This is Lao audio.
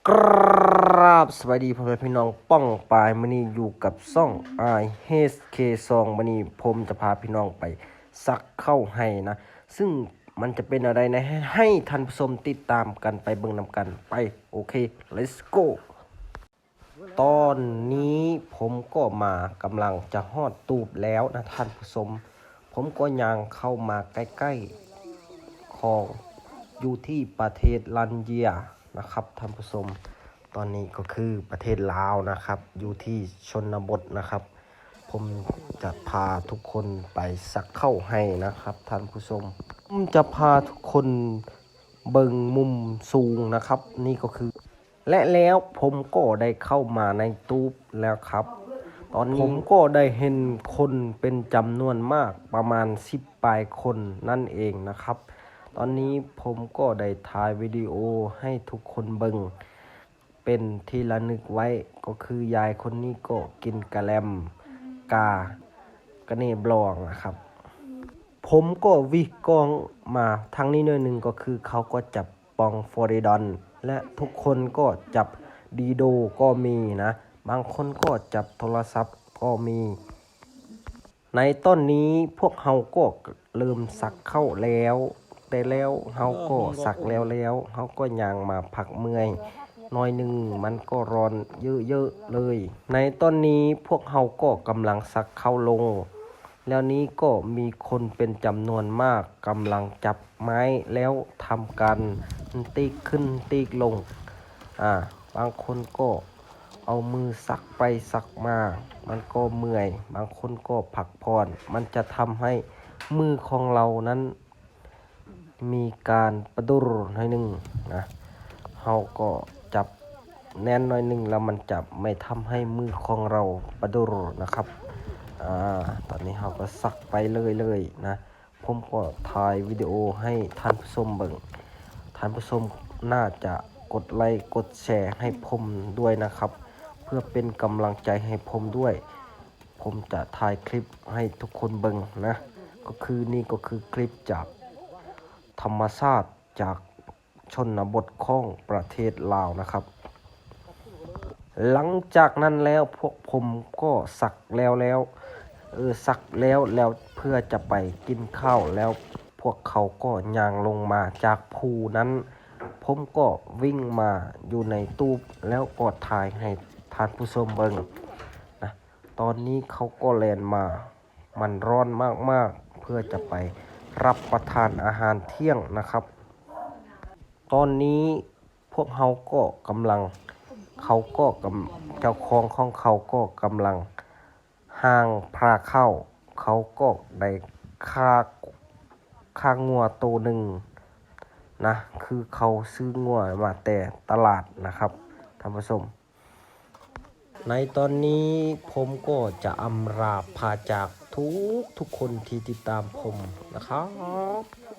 ກາບສະບາຍດີພໍ່ແມ່ພີ່ນ້ອງປ້ອງປາຍ, ມື້ນີ້ຢູ່ກັບຊ່ອງ ອາຍ ເອສ ເຄ ສອງ. ມື້ນີ້ຜົມຈະພາພີ່ນ້ອງໄປສັກເຂົ້າໄຮ່ນະ, ຊຶ່ງມັນຈະເປັນແນວໃດນະ ໃຫ້ທ່ານຜູ້ຊົມຕິດຕາມກັນໄປເບິ່ງນຳກັນໄປ. ໂອເຄ ເລັດໂກ. ຕອນນີ້ຜົມກໍມາ ກຳລັງຈະຮອດຕູບແລ້ວນະທ່ານຜູ້ຊົມ. ຜົມກໍຍ່າງເຂົ້າມາໃກ້ໆຂອງ ຢູ່ທີ່ປະເທດລັດເຊຍນະຄັບທ່ານຜູ້ຊົມ. ຕອນນີ້ກໍຄືປະເທດລາວນະຄັບ, ຢູ່ທີ່ຊົນນະບົດນະຄັບ. ຜົມຈະພາທຸກຄົນໄປສັກເຂົ້າໄຮ່ນະຄັບທ່ານຜູ້ຊົມ. ຜົມຈະພາທຸກຄົນເບິ່ງມຸມສູງນະຄັບ. ນີ້ກໍຄື ແລະແລ້ວຜົມກໍໄດ້ເຂົ້າມາໃນຕູບແລ້ວຄັບ. ຕອນນີ້ຜົມກໍໄດ້ເຫັນຄົນເປັນຈຳນວນມາກ ປະມານສິບປາຍຄົນນັ້ນເອງນະຄັບ. ຕອນນີ້ຜົມກໍໄດ້ຖ່າຍວິດີໂອໃຫ້ທຸກຄົນເບິ່ງເປັນທີ່ລະນຶກໄວ້, ກໍຄືຍາຍຄົນນີ້ກໍກິນກະແລັມ ກາ ກະເນບລອງນະຄັບ. ຜົມກໍຫວີກກ້ອງມາທາງນີ້ໜ້ອຍໜຶ່ງ, ກໍຄືເຂົາກໍຈັບ ປອງຟໍລິດອນ ແລະ ທຸກຄົນກໍຈັບດີໂດກໍມີນະ, ບາງຄົນກໍຈັບໂທລະສັບກໍມີ. ໃນຕອນນີ້ພວກເຮົາກໍເລີ່ມສັກເຂົ້າແລ້ວ, ແຕ່ແລ້ວເຮົາກໍສັກແລ້ວແລ້ວ, ເຮົາກໍຍ່າງມາພັກເມື່ອຍໜ້ອຍໜຶ່ງ, ມັນກໍຮ້ອນເຍີະໆເລີຍ. ໃນຕອນນີ້ພວກເຮົາກໍກຳລັງສັກເຂົ້າລົງ. ແລ້ວນີ້ກໍມີຄົນເປັນຈຳນວນມາກກຳລັງຈັບໄມ້ແລ້ວທຳການຕີກຂຶ້ນຕີກລົງ. ອາ ບາງຄົນກໍເອົາມືສັກໄປສັກມາ, ມັນກໍເມື່ອຍ, ບາງຄົນກໍພັກຜ່ອນ. ມັນຈະທຳໃຫ້ມືຂອງເຮົານັ້ນ ມີການປະດຸລໜ້ອຍໜຶ່ງນະ, ເຮົາກໍຈັບແໜ້ນໜ້ອຍໜຶ່ງ ແລ້ວມັນຈະໄມ່ທຳໃຫ້ມືຂອງເຮົາປະດຸລນະຄັບ. ອາ ຕອນນີ້ເຮົາກໍສັກໄປເລື້ອຍໆນະ. ຜົມກໍຖ່າຍວິດີໂອໃຫ້ທ່ານຜູ້ຊົມເບິ່ງ. ທ່ານຜູ້ຊົມໜ້າຈະກົດໄລກົດແຊໃຫ້ຜົມດ້ວຍນະຄັບ, ເພື່ອເປັນກຳລັງໃຈໃຫ້ຜົມດ້ວຍ. ຜົມຈະຖ່າຍຄລິບໃຫ້ທຸກຄົນເບິ່ງນະ, ກໍຄື ນີ້ກໍຄືຄລິບຈາກທຳມະຊາດຈາກຊົນນະບົດຂອງປະເທດລາວນະຄັບ. ຫຼັງຈາກນັ້ນແລ້ວພວກຜົມກໍສັກແລ້ວແລ້ວ ເອີ ສັກແລ້ວແລ້ວເພື່ອຈະໄປກິນຂ້າວແລ້ວ ພວກເຂົາກໍຍ່າງລົງມາຈາກພູນັ້ນ. ຜົມກໍວິ່ງມາຢູ່ໃນຕູບ ແລ້ວກໍຖ່າຍໃຫ້ທ່ານຜູ້ຊົມເບິ່ງນະ. ຕອນນີ້ເຂົາກໍແລ່ນມາ, ມັນຮ້ອນມາກໆ ເພື່ອຈະໄປຮັບປະທານອາຫານທ່ຽງນະຄັບ. ຕອນນີ້ພວກເຮົາກໍກຳລັງ, ເຂົາກໍກຳ, ເຈົ້າຂອງຂອງເຂົາກໍກຳລັງຫ້າງພາເຂົ້າ. ເຂົາກໍໄດ້ຂ້າ, ຂ້າງົວໂຕໜຶ່ງນະ, ຄືເຂົາຊື້ງົວມາແຕ່ຕະຫຼາດນະຄັບທ່ານຜູ້ຊົມ. ໃນຕອນນີ້ຜົມກໍຈະອຳລາພາຈາກທຸກໆຄົນທີ່ຕິດຕາມຜົມນະຄັບ.